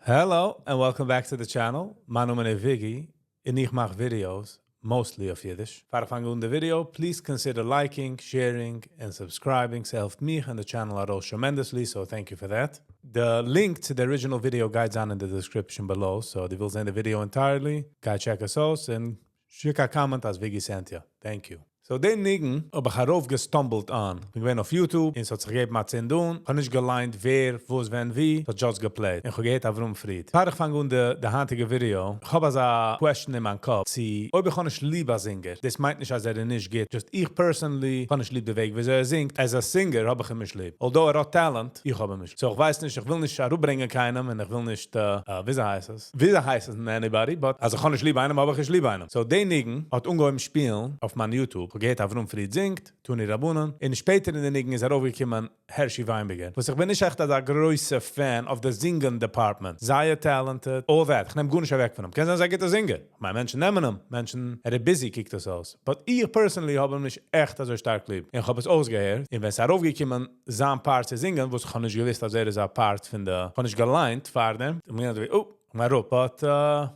Hello and welcome back to the channel, מיין נאמען איז וויגי און איך מאך videos, mostly אויף אידיש. פאר איך פאנג אן די video, please consider liking, sharing און subscribing, ס'העלפט מיך און די channel ארויס tremendously, so thank you for that. די link צו די original video גייט זיין אין די description below, so דו ווילסט זען די video entirely, גיי check עס אויס און שיק א comment אז וויגי sent ya. Thank you. So די ניגון האב איך ארויף גע stumble ט אן. כ'בין געווען אויף YouTube און ס'האט זיך געגעבן א צינד אן. כ'האב נישט געליינט ווער, וואס, ווען, ווי. ס'האט just גע play ט. און כ'האב געהערט אברהם פריד. פאר איך פאנג אן די די היינטיגע ווידיאו, כ'האב אזא question אין מיין קאפ, צו אויב איך האב נישט ליב א זינגער, דאס מיינט נישט אז ער איז נישט גוט, just איך personally האב נישט ליב די וועג וויאזוי ער זינגט, as a singer האב איך אים נישט ליב. Although ער האט talent, איך האב אים נישט. So כ'ווייס נישט, איך וויל נישט אראפברענגען קיינעם און איך וויל נישט וויאזוי הייסט עס? וויאזוי הייסט עס anybody, but אז איך האב נישט ליב איינעם האב איך נישט ליב איינעם. So די ניגון האט אנגעהויבן שפילן אויף מיין YouTube, כ'האב געהערט אברהם פריד זינגט, תנו רבנן, און שפעטער אין די ניגון איז ארויפגעקומען הערשי וויינבערגער, וואס איך בין נישט עכט אזא גרויסע fan אויף די זינגען department, זייער talented, all that, כ'נעם גארנישט אוועק פון אים, קען זיין ער איז א גוטע זינגער, כ'מיין מענטשן נעמען אים, מענטשן, ער איז busy קוקט עס אויס, but איך personally האב אים נישט עכט אזוי שטארק ליב, און כ'האב עס אויסגעהערט, און ווען ס'איז ארויפגעקומען זיין part צו זינגען, וואס כ'האב נישט געוואוסט אז ער איז א part פון די, כ'האב נישט געליינט פארדעם, איך בין געווען אזוי ווי, אה, כ'בין אראפ, but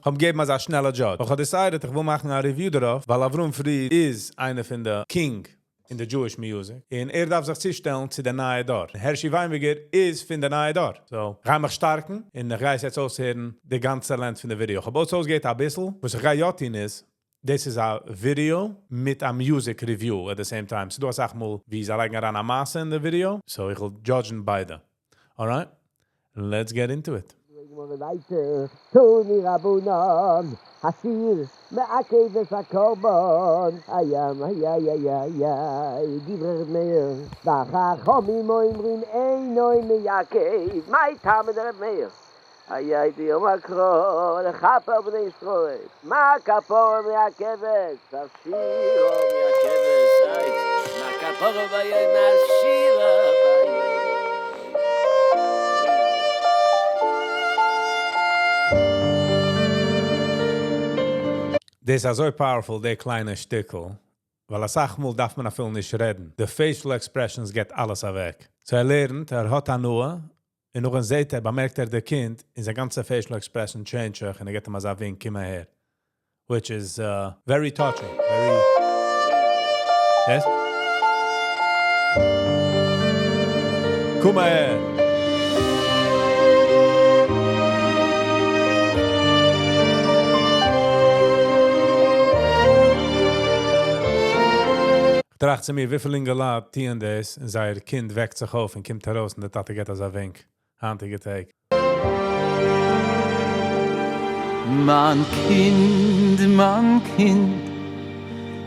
כ'האב געגעבן אזא שנעלע judge, ווייל כ'האב decided איך וויל מאכן א review דערויף, ווייל אברהם פריד איז איינער פון די king אין די Jewish music, און ער דארף זיך צושטעלן צו די נייע דור, און הערשי וויינבערגער איז פון די נייע דור, so כ'גיי מיך שטארקן, און איך גיי עס יעצט אויסהערן די גאנצע length פון די ווידיאו, כ'האב אויס אויסגעהערט אביסל, וואס איך גיי יא טון איז, דאס איז א ווידיאו מיט א music review at the same time, ס'דא אסאך מאל ווי זיי לייגן אריין א מעשה אין די ווידיאו, so איך וועל judge ן ביידע. Alright, let's get into it. גמרא ווייטער, תנו רבנן, השיר מעכב את הקרבן, איי איי איי איי איי איי, דברי ר' מאיר, וחכמים אומרים אינו מעכב, מאי טעמא דר' מאיר, איי איי דאמר קרא לכפר בני ישראל, מה כפרה מעכבת, אף שירה מעכבת, איי, מה כפרה ביום אף שירה ביום. דאס איז אזוי powerful די קליינע שטיקל, ווייל אסאך מאל דארף מען אפילו נישט רעדן, די facial expressions געבט אלעס אוועק. So ער לערנט, ער האט הנאה, און נאכדעם זעט ער, באמערקט ער די קינד, און זיין גאנצע facial expression change ט זיך, און ער געבט אים אזא ווינק, קום אהער. Which is very touching, very. Yes? קום אהער! כ'טראכט צו מיר, וויפיל אינגעלייט טוען דאס, און זייער קינד וועקט זיך אויף און קומט ארויס און דער טאטע געבט אזא ווינק. היינטיגע טעג. מיין קינד, מיין קינד,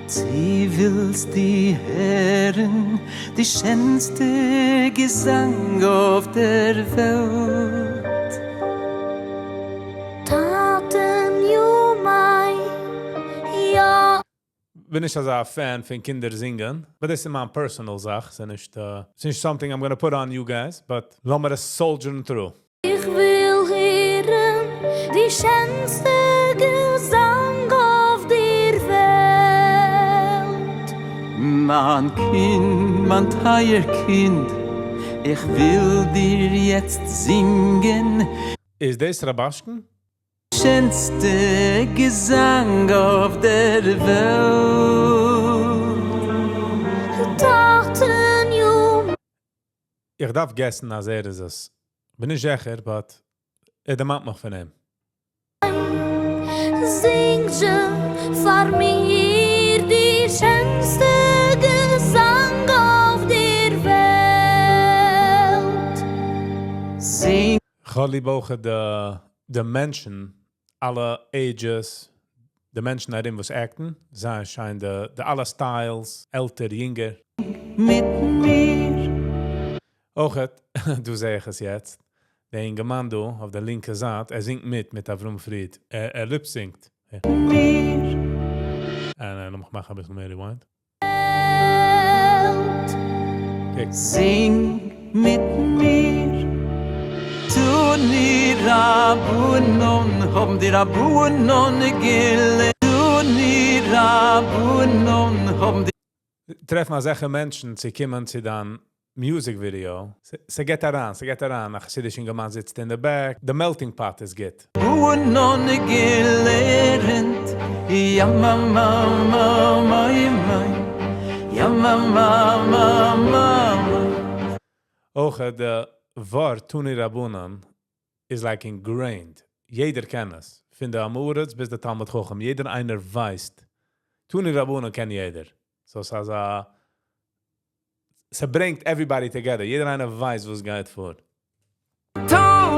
צי ווילסטו הערן די שענסטע געזאנג אויף דער וועלט? טאטעניו מיין, יא. בין נישט אזא fan פון קינדער זינגען, but דאס איז מיין personal זאך, ס'איז נישט ס'איז נישט something I'm gonna put on you guys, but לאמיר עס soldier ן through. איך וויל הערן די שענסטע געזאנג אויף דער וועלט. מיין קינד, מיין טייער קינד, איך וויל דיר יעצט זינגען. איז דאס רובאשקין? שענסטע געזאנג אויף דער וועלט. טאטעניו. איך דארף guess ן אז ער איז עס. בין נישט זיכער but ער דערמאנט מיך פון אים. זינג פאר מיר די שענסטע געזאנג אויף דער וועלט. זינג. כ'האב ליב אויך די מענטשן, אלע ages, די מענטשן ארום וואס act ן, זייער שיין די אלע styles, עלטער, יונגער. מיט מיר. אויכעט, דא זעה איך עס יעצט, דער אינגערמאן דא אויף די לינקע זייט, ער זינגט מיט מיט אברהם פריד, ער lip sync ט. מיר. אה, לאמיך מאכן אביסל מער rewind. וועלט. זינג מיט מיר. תנו רבנן, האבן די רבנן געלערנט. תנו רבנן, האבן די. טרעפן אזעלכע מענטשן צו קומען צו דיין. music video, ס'גייט אריין, ס'גייט אריין, א חסידיש אינגערמאן זיצט אין the back, the melting pot איז גוט. רבנן געלערנט, יא מא מא מא מיי מיי, יא מא מא מא מא מיי. אויך די ווארט תנו רבנן איז like ingrained. יעדער קען עס. פון די עם הארץ ביז די תלמיד חכם. יעדער איינער ווייסט. תנו רבנן קען יעדער. So ס'איז א ס'ברענגט everybody together. יעדער איינער ווייסט וואס גייט פאר. תנו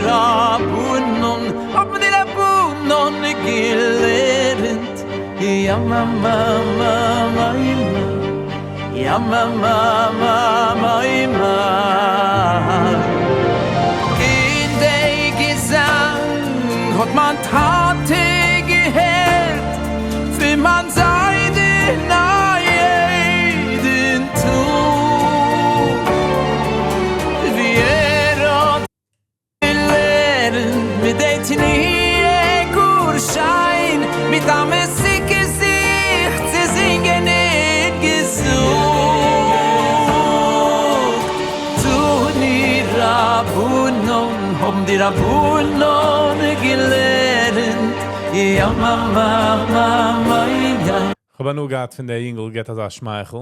רבנן, האבן די רבנן געלערנט, יא מא מא מא מיי מיי, יא מא מא מא מיי מיי. אין די געזאנג האט מיין טאטע געהערט, פון מיין זיידן א יעדן טאג, ווי ער האט געלערנט מיט די תנועה גאר שיין, מיט א מתיקות זיך צו זינגען און געזאגט, תנו רבנן האבן די רבנן געלערנט, יא מא מא מא מיי יא. כ'האב הנאה געהאט פון דער אינגל געט אזא שמייכל.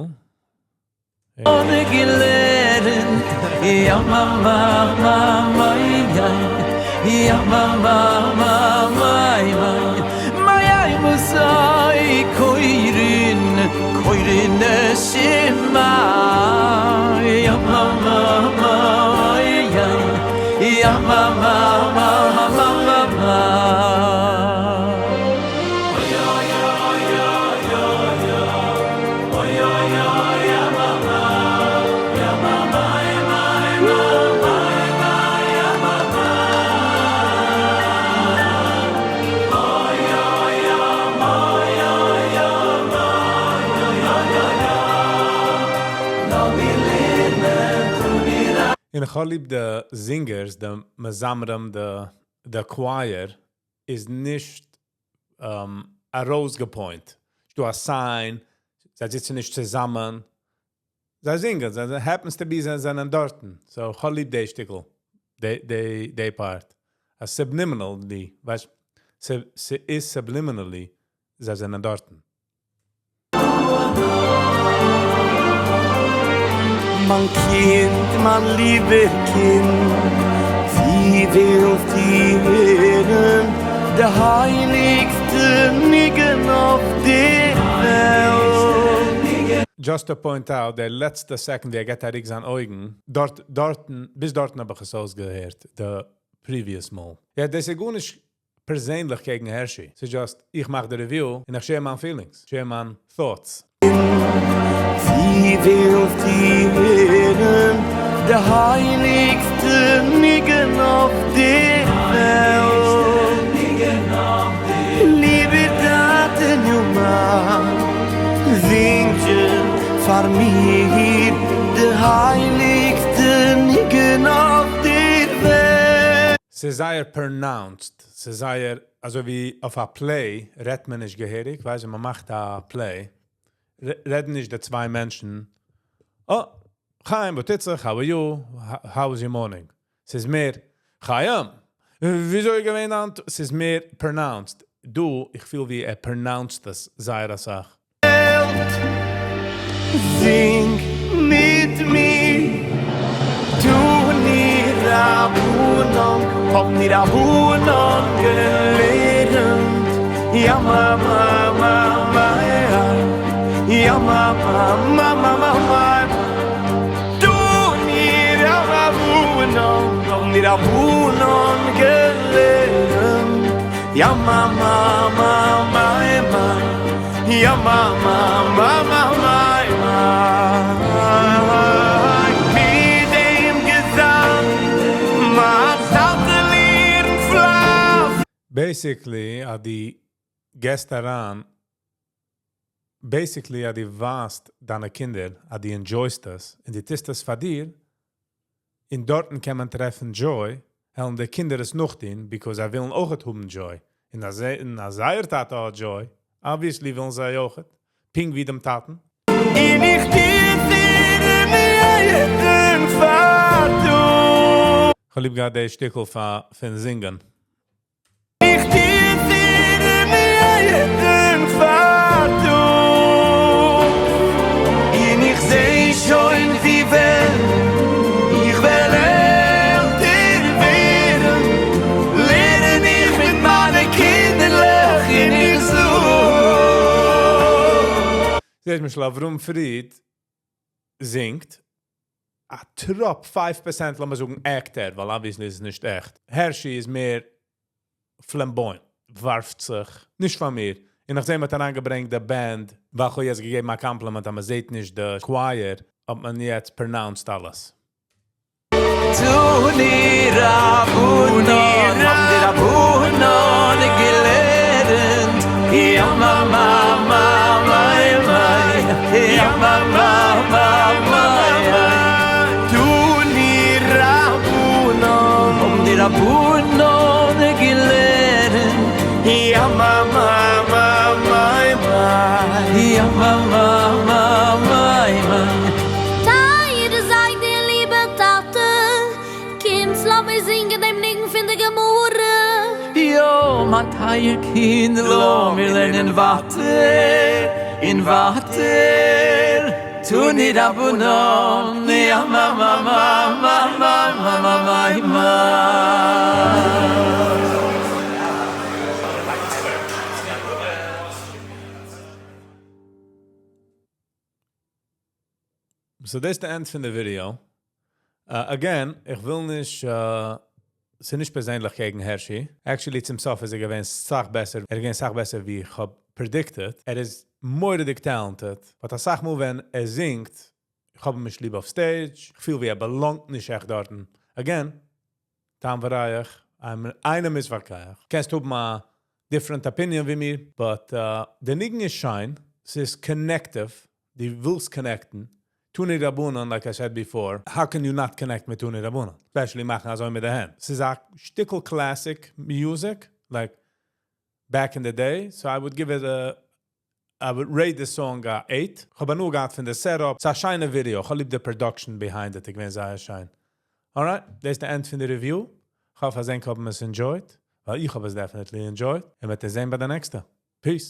געלערנט, יא מא מא מא מיי יא, יא מא מא מא מיי מיי, מיי אימתי קורין, קורין שמע, יא מא מא מא מיי יא, יא מא מא מא מא מא מא. און איך האב ליב די singers, די מזמרים, די choir, איז נישט ארויסגע point. ס'דא א sign, זיי זיצן נישט צוזאמען. זיי זינגען, זיי happens to be זיי זענען דארטן. So איך האב ליב די שטיקל, די part. א subliminally, ווייסט, ס'איז subliminally, זיי זענען דארטן. מיין קינד, מיין ליבער קינד, ווי ווילסטו הערן די הייליגסטע ניגון אויף דער וועלט? Just to point out, דער לעצטע second, ווי ער געט א ריק זיין אויגן, דארט, דארטן, ביז דארטן האב איך עס אויסגעהערט, the previous מאל. יא, דאס איז גארנישט פערזענליך קעגן Hershey. ס'איז just, איך מאך די review און איך share מיין feelings, share מיין thoughts. ווי ווילסטו הערן די הייליגסטע ניגון אויף דער וועלט? ליבער טאטע, מאן, זינג פאר מיר די הייליגסטע ניגון אויף דער וועלט. ס'איז זייער pronounced. ס'איז זייער, אזוי ווי אויף א play רעדט מען נישט געהעריג, ווייסט, מען מאכט א play, רעדן נישט די צוויי מענטשן, "Oh, חיים, וואס טוט זיך? How are you? How was your morning?" ס'איז מער, "חיים, וויאזוי געווען היינט?" ס'איז מער pronounced. דא, איך פיל ווי ער pronounced דאס זייער א סאך. זינג מיט מיר, תנו רבנן, האבן די רבנן געלערנט, יא מא מא מא מא יא, יא מא מא מא מא מא מא. תנו רבנן, האבן די רבנן געלערנט, יא מא מא מא מא מא, יא מא מא מא מא מא מא. מיט דעם געזאנג, מיין טאטע לערנט פלייסיג. Basically, אז דו גייסט אריין, basically, אז דו ווייזט דיינע קינדער, אז דו enjoy סט עס, און דו טוסט עס פאר דיר, און דארטן קען מען טרעפן joy, וועלן די קינדער עס נאכטון, because זיי ווילן אויך האבן joy. און אז זייער טאטע האט joy, obviously ווילן זיי אויך. פונקט ווי דעם טאטן. און איך טו דיר יעדן פארטאג. איך האב ליב געהאט די שטיקל פון זינגען. איך טו עס יעדן פארטאג. און איך זע שוין ווי ווען איך וועל עלטער ווערן, לערן איך מיט מיינע קינדערלעך און איך זאג. זעהט למשל אברהם פריד זינגט א טראפ 5%, לאמיר זאגן, actor, ווייל obviously איז עס נישט עכט. הערשי איז מער flamboyant, ווארפט זיך, נישט פאר מיר. און נאכדעם האט ער אריינגעברענגט די band, ווייל איך האב יעצט געגעבן א compliment, אז מען זעט נישט די choir, האט מען יעצט pronounced אלעס. תנו רבנן, האבן די רבנן געלערנט, יא מא מא מא מיי מיי, יא מא מא מא מיי מיי. תנו רבנן, האבן די רבנן געלערנט, יא מא מא מא מיי מיי, יא מא מא מא מיי מיי. טייערע זיידע, ליבע טאטע, קומט, לאמיר זינגען דעם ניגון פון די גמרא. יא, מיין טייער קינד, לאמיר לערנען ווייטער און ווייטער. תנו רבנן, יא מא מא מא מא מא מא מא מיי מיי. So דאס איז the end פון די video. Again, איך וויל נישט, ס'איז נישט פערזענליך קעגן הערשי. Actually, צום סוף איז ער געווען סאך בעסער. ער איז געווען סאך בעסער ווי איך האב predicted. ער איז מורא'דיג talented. But א סאך מאל ווען ער זינגט, איך האב אים נישט ליב אויף stage. איך פיל ווי ער belongט נישט עכט דארטן. Again, טעם וריח, איינער מתווכח. קענסט האבן א different opinion ווי מיר, but די ניגון איז שיין, ס'איז connective, דו ווילסט connectן. תנו רבנן, like I said before, how can you not connect מיט תנו רבנן? Especially מאכן אזוי מיט די הענט. ס'איז א שטיקל classic music, like back in the day, so I would give it a, I would rate the song a 8. איך האב נאר געהאט פון די setup. ס'איז א שיינע video. איך האב ליב די production behind it. איך בין זייער שיין. Alright, דאס איז the end פון די review. איך האף אז ענק האבן עס enjoyed. ווייל איך האב עס definitely enjoyed. און מיר זעען ביי די נעקסטע. Peace.